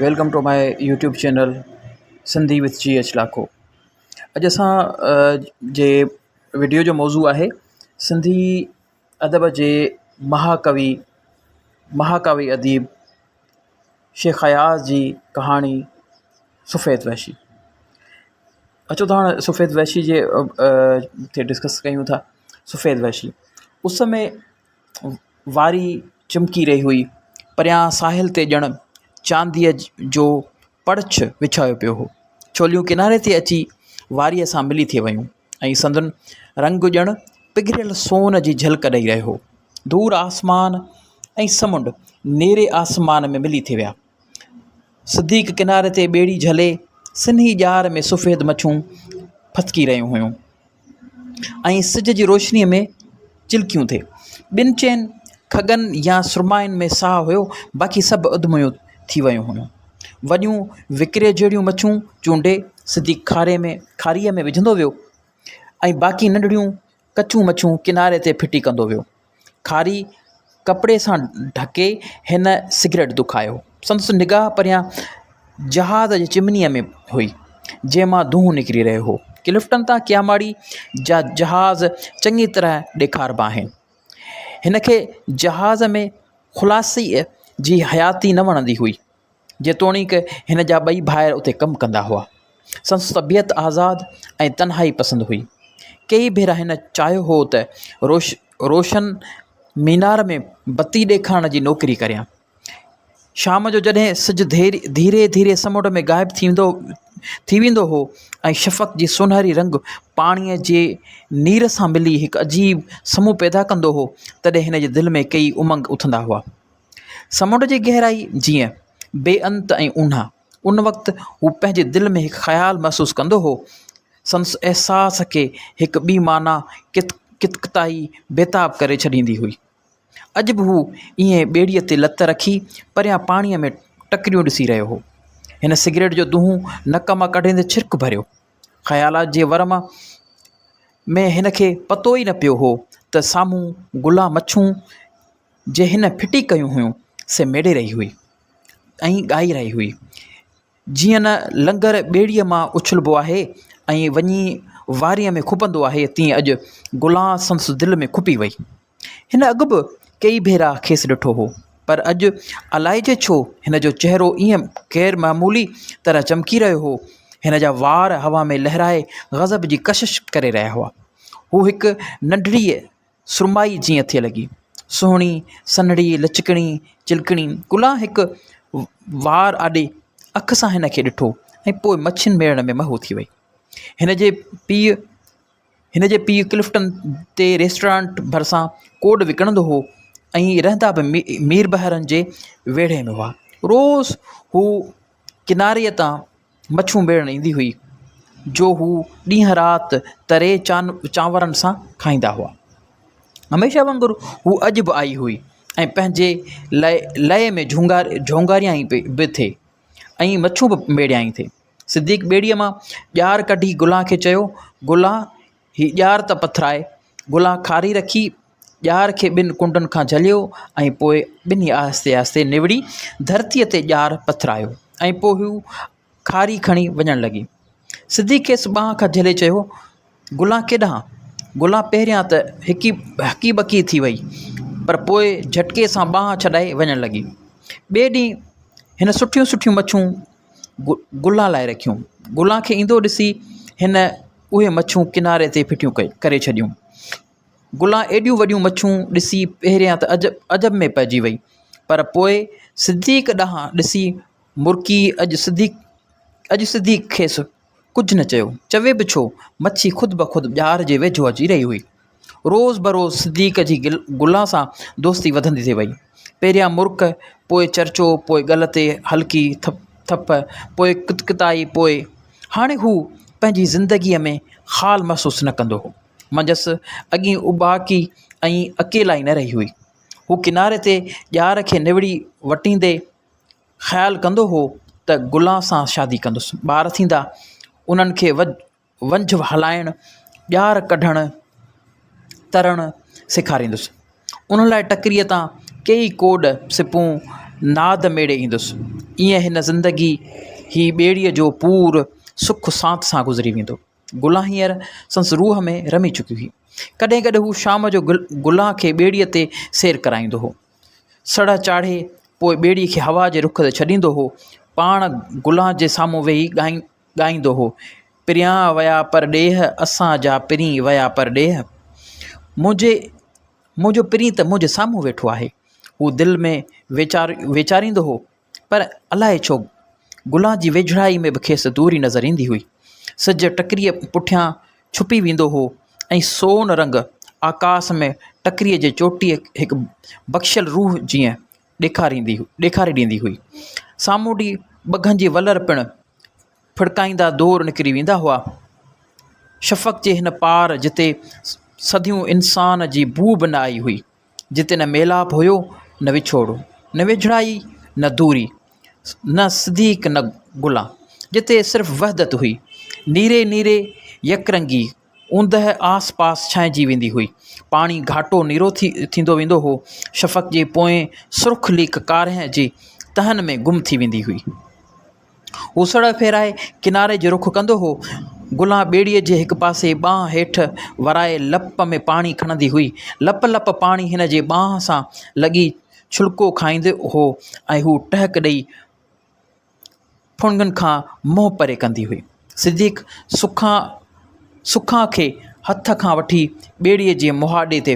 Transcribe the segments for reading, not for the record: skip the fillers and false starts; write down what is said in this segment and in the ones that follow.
Welcome to my YouTube channel Sindhi with G H Lakho. اڄ اسان جي video جو موضوع آهي سنڌي ادب جي مهاڪوي مهاڪاوي اديب شيخ اياز جي ڪهاڻي سفيد وحشي. اچو ته هاڻ سفيد وحشي جي تي ڊسڪس ڪيون ٿا. سفيد وحشي اس ۾ واري چمڪي رهي هئي. پريان ساحل تي ڄڻ چانديء جو پڙڇ وڇايو پيو هو. ڇوليون ڪناري تي اچي واريء سان ملي ٿي ويون ۽ سندن رنگ ڄڻ پگهريل سون جي جهلڪ ڏئي رهيو هو. دور آسمان ۽ سمنڊ نيري آسمان ۾ ملي ٿي ويا. صديق ڪناري تي ٻيڙي جهلي سنهي ڄار ۾ سفيد مڇون ڦٿڪي رهيون هيون. ۽ سج جي روشنيء ۾ چلڪيون ٿي. ٻن چئن کڳن يا سرمائن ۾ ساهه هيو، باقي سڀ اڌميون ٿي ويون هيون. وڏيون وڪري جهڙيون مڇون چونڊي صديق کاري ۾ کاريء ۾ وجهندو ويو ۽ باقي ننڍڙيون ڪچون مڇون ڪناري تي ڦٽي ڪندو ويو. کاري ڪپڙي سان ڍڪي هن سگريٽ دکايو. سندس نگاهه پريان جهاز جي چمنيء ۾ هئي، جنهن مان دونهون نڪري رهيو هو. ڪلفٽن تان ڪياماڙي جا جهاز چڱي طرح ڏيکاربا آهن. هن کي جهاز ۾ خلاصيء جي حياتي نه وڻندي هئي. جيتوڻيڪ هن جا ٻئي ڀائر اتي ڪم ڪندا هئا. سندس طبيعت آزاد ۽ تنهائي پسند هئي. ڪيئي ڀيرا هن چاهيو هو ته روش روشن مينار ۾ بتي ڏيکارڻ جي نوڪري ڪريان. شام جو جڏهن سج ڌيري ڌيري سمنڊ ۾ غائب ٿيندو ٿي ويندو هو ۽ شفق جي سونهري رنگ پاڻيء جي نير سان ملي هڪ عجيب سمو پيدا ڪندو هو، تڏهن هن جي دل ۾ ڪيئي امنگ اٿندا هئا. سمنڊ جي گهرائي جيئن بي انت ۽ اونها. ان وقت هو پنهنجي دل ۾ هڪ خيال محسوس ڪندو هو. سندس احساس کي هڪ ٻي معنيٰ ڪتڪتائي بيتاب ڪري ڇڏيندي هئي. اڄ به هو ائين ٻيڙيء تي لت رکي پريان پاڻيء ۾ ٽڪريون ڏسي رهيو هو. هن سگريٽ جو دونهون نڪ مان ڪڍندي ڇرڪ ڀريو. خيالات جي ورم ۾ هن کي پتو ئي نه پيو هو ته سامهون گلان مڇون جي هن ڦٽي ڪيون هيون سي ميڙي رهي هئي ۽ ڳائي رهي هئي. جيئن نه لنگر ٻيڙيء مان اڇلبو آهي ۽ وڃي واريء ۾ کپندو آهي تيئن اڄ گلان سندس دل ۾ کپي وئي. هن اڳ به ڪيئي ڀيرا کيس ڏٺو هو پر اڄ الائجي ڇو هن جو چهرو ائين غير معمولي طرح چمڪي رهيو هو. هن جا وار هوا ۾ لهرائي غضب جي ڪشش ڪري رهيا هئا. هو هڪ ننڍڙيء سرمائي جيئن ٿي لڳي. سهڻي، سنهڙي، لچڪڻي، چلڪڻي. گلان هڪ وار آڏي اک سان هن کي ڏٺو ۽ پوء مڇين ميڙڻ ۾ محو ٿي وئي. هن جي پيء هن جي پيء ڪلفٽن تي ريسٽورانٽ ڀرسان ڪوڏ وڪڻندو هو ۽ رهندا به ميربحرن جي ويڙهي ۾ هئا. روز هو ڪناري تان مڇون ميڙڻ ايندي هئي، جو هو ڏينهن رات تري چانورن سان کائيندا هئا. هميشه وانگر هو اڄ به آئي هئي ۽ پنهنجي لئي ۾ جهونگاريائين به ٿي ۽ مڇون به ميڙيائين ٿي. صديق ٻيڙيء مان ڄار ڪڍي گلان کي چيو، گلان هي ڄار ته پٿرائي. گلان کاري رکي ڄار کي ٻن ڪنڊن کان جهليو ۽ پوء ٻنهي آهستي آهستي نوڙي ڌرتيء تي ڄار پٿرايو ۽ پوء هو کاري کڻي وڃڻ لڳي. صديق کيس ٻانهن کان جهلي چيو، گلان ڪيڏانهن؟ گلان پهريان ته هڪي هڪي ٻڪي ٿي وئي، پر پوء جهٽڪي سان ٻانهن ڇڏائي وڃڻ لڳي. ٻئي ڏينهن هن سٺيون سٺيون مڇون گلان لاء رکيون. گلان کي ايندو ڏسي هن اهي مڇون ڪناري تي ڦٽيون ڪري ڇڏيون. گلان ايڏيون وڏيون مڇون ڏسي پهريان ته عجب عجب ۾ پئجي وئي پر پوء صديق ڏانهن ڏسي مرڪي اڄ صديق اڄ صديق کيس ڪجهه نه چيو. چوي به ڇو مڇي خود بخود ڄار جي ويجهو اچي رهي هئي. روز بروز صديق جي گلان سان دوستي وڌندي ٿي وئي. پهريان مرڪ، پوء چرچو، پوء ڳل تي هلڪي ٿڦ، پوء ڪتڪتائي، پوء. هاڻي هو پنهنجي زندگيء ۾ خال محسوس نه ڪندو هو. منجهس اڳين اٻاڪي ۽ اڪيلائي نه رهي هئي. هو ڪناري تي ڄار کي نوڙي وٽيندي خيال ڪندو هو ته گلان سان شادي ڪندس، ٻار ٿيندا، انهن کي ونجهه هلائڻ، ڄار ڪڍڻ، ترڻ سيکاريندس. ان لاء ٽڪريء تان ڪيئي ڪوڏ، سپون ناد ميڙي ايندس. ايئن هن زندگي هي ٻيڙيء جو پور سک سانت سان گذري ويندو. گلان هينئر سندس روح ۾ رمي چڪي هئي. ڪڏهن ڪڏهن هو شام جو گلان کي ٻيڙيء تي سير ڪرائيندو هو. سڙهه چاڙهي پوء ٻيڙي کي هوا جي رخ تي ڇڏيندو هو. پاڻ گلان جي سامهون ويهي ڳائيندو هو. پريان ويا پرڏيهه، اسان جا پرين ويا پرڏيهه. منهنجي منهنجو پرين ته منهنجي سامهون ويٺو آهي. هو دل ۾ ويچاريندو هو. پر الائي ڇو گلان جي ويجهڙائي ۾ به کيس دوري نظر ايندي هئي. سج ٽڪريء پٺيان ڇپي ويندو هو ۽ سون رنگ آڪاس ۾ ٽڪريء جي چوٽيء هڪ بخشيل روح جيئن ڏيکاري ڏيندي هئي. سامونڊي ٻگهن جي ولر پڻ ڦڙڪائيندا دور نڪري ويندا هئا. شفق جي هن پار جتي صديون انسان جي بوء به نه آئي هئي. جتي نه ميلاپ هيو نه وڇوڙو، نه ويجهڙائي نه دوري، نه صديق نه غلام، جتي صرف وحدت هئي. نيري نيري يڪرنگي اوندهه آس پاس ڇانئجي ويندي هئي. پاڻي گهاٽو نيرو ٿيندو ويندو هو. شفق جي پوئين سرخ ليڪ ڪارنهن جي تهن ۾ گم ٿي ويندي هئي. هو سڙهه ڦيرائي ڪناري جو رخ ڪندو هو. گلان ٻيڙيء جي هڪ پاسي ٻانهن هيٺ ورائي لپ ۾ پاڻي کڻندي هئي. لپ لپ پاڻي هن جي ٻانهن سان لڳي ڇلڪو کائيندو هو ۽ هو ٽهڪ ڏئي ڦڻگن کان منهن پري ڪندي هئي. صديق سکان سکان کي هٿ کان وٺي ٻيڙيء جي مهاڏي تي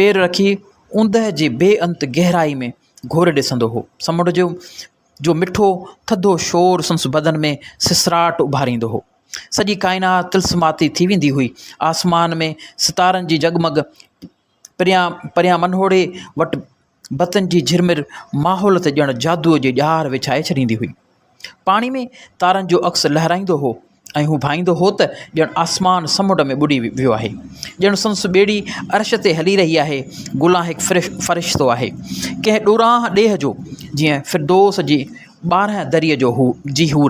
پير رکي اوندهه جي بي انت گهرائي ۾ گهوري ڏسندو هو. سمنڊ جو جو مٺو ٿڌو شور سندس بدن ۾ سسراٽ اڀاريندو هو. سڄي ڪائنات طلسماتي ٿي ويندي هئي. آسمان ۾ ستارن جي جڳمڳ، پريان پريان منهوڙي وٽ بتين جي جهرمر ماحول تي ڄڻ جادوء جي ڄار وڇائي ڇڏيندي هئي. پاڻي ۾ تارن جو عڪس لهرائيندو هو. ۽ هو ڀائيندو هو ته ڄڻ آسمان سمنڊ ۾ ٻڏي ويو آهي. ڄڻ سندس ٻيڙي عرش تي هلي رهي آهي. گلان هڪ فرشتو آهي. ڪنهن ڏورانهن ڏيهه جو، جيئن فردوس جي ٻارنهن دريء جو جي حور.